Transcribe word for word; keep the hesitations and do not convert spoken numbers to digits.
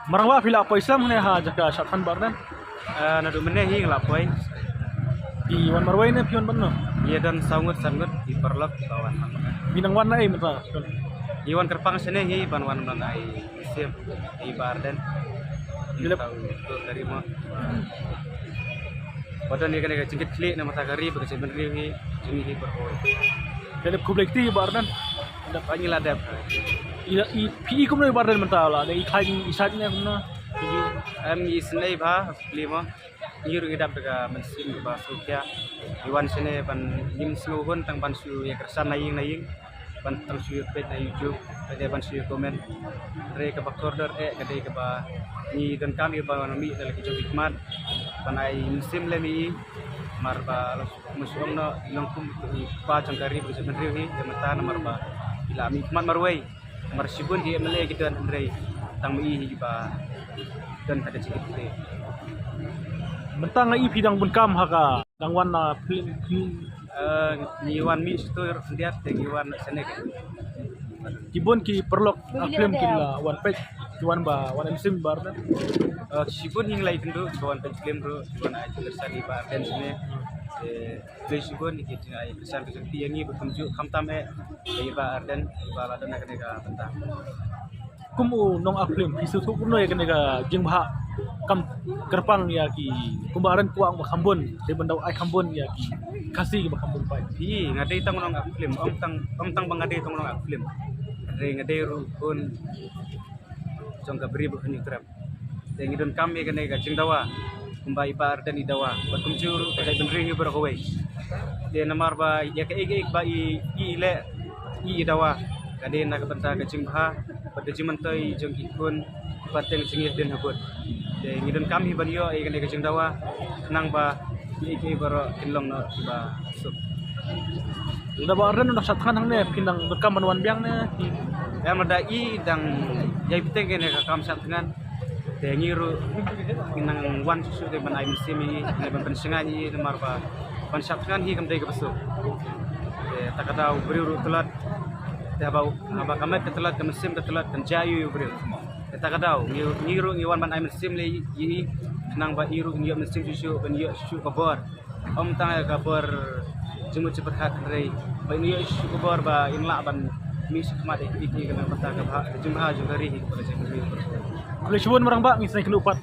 Marang ba phi la poi slem ne ha jaka shad than Bah Ardent? Ah, naduh mynne hi la poi. Phi wan marwei ne phi wan ban no? Ïa don saw ngut san ngut ki paralok ki ba wan. Phi nang wan na ei mynta? Ïa wan kyrpang shane hi ban wan ban ai mynsiem ïa Bah Ardent. Ïa lep. Tau tu dari mo. Ba don ïa kane ka jingkit khlieh na mata ka ri bad ka jaitbynriew hi jong ngi hi baroh. Ïa lep khublei kti Bah Ardent. Dep ani la dep. Ïa i phi i kumno Bah Ardent mynta la, i khlaiñ i sait ne kumno? Em, i snei bha, pli mo. Ngi ruh ngi dap da ka mynsiem ba sngewkhia. I wan shane ban ngim sngew hun tang ban shu ïa kyrshan na ïing na ïing. Ban tang shu ïa peit na YouTube, ka dei ban shu ïa comment. Re kaba kordor eh, ka dei kaba ngi donkam ïa ban wan mih da la ki jong ki khmat. Ban ai mynsiem lem ïa i. Mar ba la shu ong noh, i long kum i kpa jong ka ri bad ka jaitbynriew hi, ïa mynta namar ba i la mih khmat marwei. Namar shibun ki M L A ki don hynrei tang ma i hi ba don ha ka jingkit khlieh. Mynta nga i phi dang bun kam ha ka dang wan na film, film. Eh, ngi wan mih shutur khyndiat te ngi wan na sene. Ki bun ki paralok na film ki la wan peit, ki wan ba wan mynsiem Bah Ardent. Eh, shibun ngi la ïakynduh ba wan peit film ruh, ki wan ai jingkyrshan ïa Bah Ardent shane. Te khublei shibun ïa ki jingai kyrshan ka jong phi ïa ngi ba kumjuh khamtam eh ïa Bah Ardent ba la don ha kane ka bynta. Kum u nong act film phi sngewthuh kumno ïa kane ka jingbha kam kyrpang ïa ki kumba ren kwah ba kham bun dei ban da ai kham bun ïa ki Khasi kiba kham bun paid. Phi, nga dei tang u nong act film, ym tang, ym tang ba nga dei tang u nong act film. Nga dei, nga dei ruh khun jong ka Bri ba Hynñiewtrep. Te ngi donkam ïa kane ka jingdawa kumba i Bah Ardent i dawa bad kumjuh ruh ka jaitbynriew hi baroh kawei. Te namar ba ïa kaei kaei ba i, i leh, i, i dawa ka dei na ka bynta ka jingbha bad ka jingmyntoi jong ki khun ki pateng jingïadien habud. Te ngi donkam hi ban ïoh ïa kane ka jingdawa khnang ba kiei kiei baroh kin long noh kiba suk. Lada Bah Ardent u dang shad thngan hangne phi nang donkam ban wan biang ne? Em, lada i dang ïai bteng kane ka kam shad thngan te ngi ruh ngi nang wan shuh shuh dei ban ai mynsiem ïa i, dei ban pynshngaiñ ïa i namar ba ban shad thngan hi kam dei kaba suk. Te ta ka daw u briew ruh tlot. Te haba, haba ka met ka tlot, ka mynsiem ka tlot, kan jia ïa u briew. Te ta ka daw ngi, ngi ruh ngi wan ban ai mynsiem lei ïa i khnang ba i ruh in ïoh mynsiem shuh shuh, ban ïoh shuh shuh ka bor. Ym tang ïa ka bor jingmut jingpyrkhat hynrei ba in ïoh shuh shuh ka bor ba in lah ban mih sha khmat ïa ki, ïa ki na ka bynta ka bha, ka jingbha jong ka ri hi, ka bor jong ka ri. Khublei shibun Marang Bah, ngi sa ïakynduh pat.